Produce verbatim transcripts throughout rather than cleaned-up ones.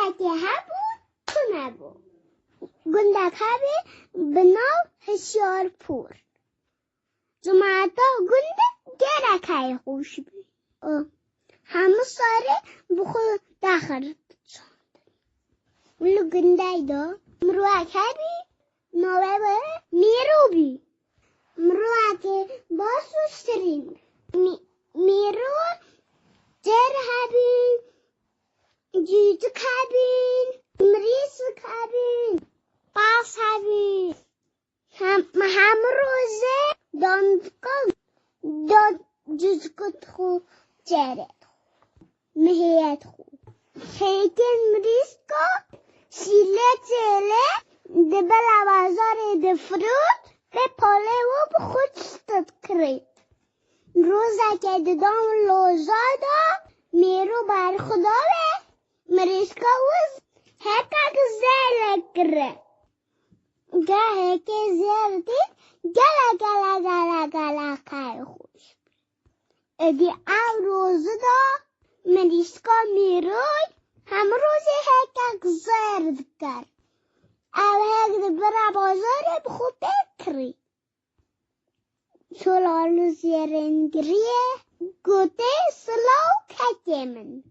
Gundekê hebû, tune bû. Gundek hebî bi nav Hişyarpûr. Cemaeta gundê gelek hey xweş bî. Hemû sarê bi xwe daxir diçandin. Li gundê de mirovek hebî, navê wê Mîro bî. Mirovekî baş û şirîn. Mî-, Mîro cêr hebî, cûcik hebîn, mirîsik hebîn, pas hebî. Hem, hemû rojê dandika da cûcikê xwe, cêrê xwe, mihiyê xwe. Hêkê mirîska şîlê çêlê dibe la bazarê difirot, pê polê wê bi xwe tişt dikirît. Rojekê didan loja de, Mîro berxwe da wê, mirîska wê hêkek zêr kire. Gehekê zêr dît, gelek, gelek, gelek, gelek hey xweş bû. Êdî ew rojî de mirîşka Mîroy hemû rojê hêkek zêr dikir. Ew hêk dibire bazarê bi xwe pê kirî. Çû li zêrengiriyê, gotê, "Silav kekê min."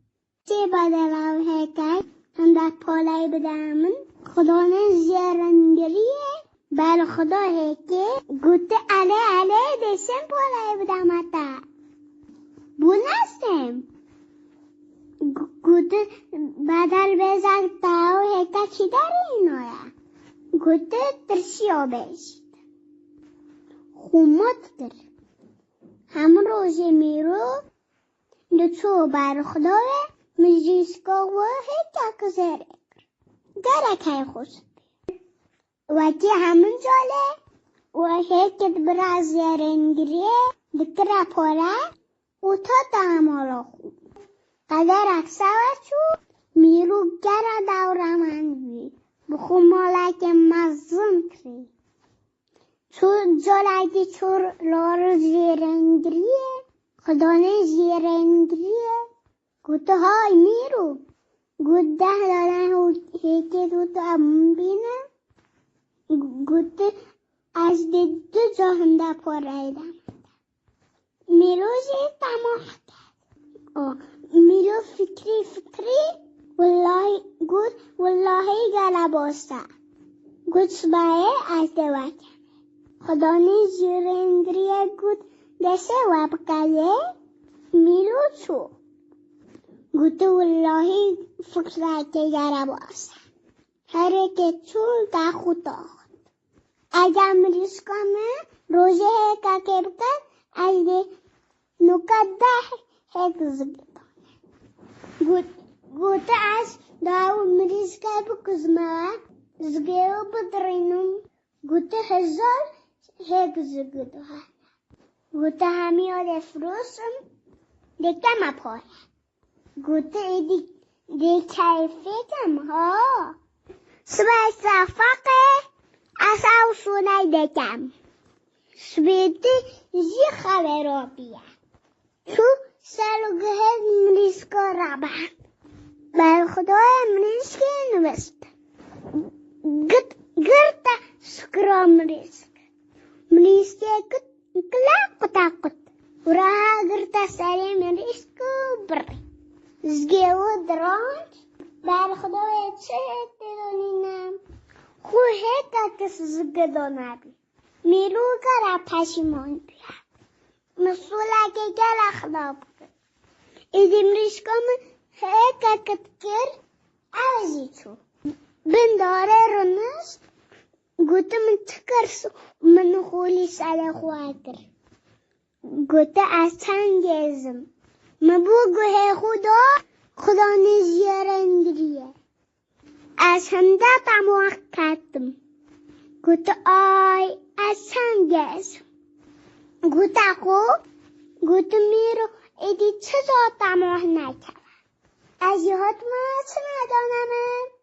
Çê badela hêkê hindek poley bide min. Xwedonê zêrengiriyê berxwe da hêkê, gote, "Elê, elê, dê çend poley bide me te?" Bû nesêm. Gu-, gote, "Bedel bêzek te û hêkekî derîno ye." Gote, "Tirşiya bêjît." Xwe mat kir. Hemû rojê Mîro diçû berxwe da wê, mirîşka wê hêkek zêrê kir. Gelek hey xweş bû. Wekî hemin calê wê hêkê dibire zêrengiriyê, dikire pole û tata mala xwe. Qederek sewe çû, Mîro gera dewremend bî. Bi xwe maleke mezin kirî. Çû, calekî çû li zêrengiriyê, xwedonê zêrengiriyê, gote, "Hay Mîro." Got, "Deh dane hêkê tu em bîne." Gote, "Ez dê du ca hinde poreyê de." Mîro jî temah kir. O, Mîro fikirî fikirî, wellahî, got, "Wellahî gele baş e." Got, "Sibehê ez dê we kem." Xwedanê zêrengiriyê got, "Destê we biqelê." Mîro çû. Gote, "Wellahî fikireke gele baş e." Herêkê çû da xwe taxt. Eger mirîşka min rojê hêkekê bike, ez dê nuka deh hêk zigê dane. Got-, gote, "Ez da ew mirîşke bikuzime, zigê wî bidirînim." Gote, "Hezar hêk zigê dane." Gote, "Hemiya dê firoşim, dê keme pare." Gote, "Êdî dê keyfê kem ha. Sibê sefaqê ez ew soney dekem." Sibê dî jî xewe rabiye. Çû ser û gihê mirîşka rabe. Berxwedayê mirîşkê nivist. Git, girte sikira mirîşk. Mirîşkê kut, kile quta qut. Û reha girte serê mirîşk û birî. Zigê wî dirand, berxwedayê çi hêk tê de nîne. Xwe hêkek zigê de nebî. Mîro gera peşîman bûye. Misoleke gelek xirab kir. Êdî mirîşka min hêkek dikir, ew jî çû. Bin darê rinişt, gote, "Min çi kir, min xolî serê xwe kir." Gote, "Ez çend gêz im. Min bo guhê xwe da Xudanê zêrengiriyê. Ez hinde temah ketim." Gote, "Ay, ez çend gêz im." Gote xwe, gote, "Mîro, êdî çi zor temah nekeve. Ez jî hatime çi nedane min."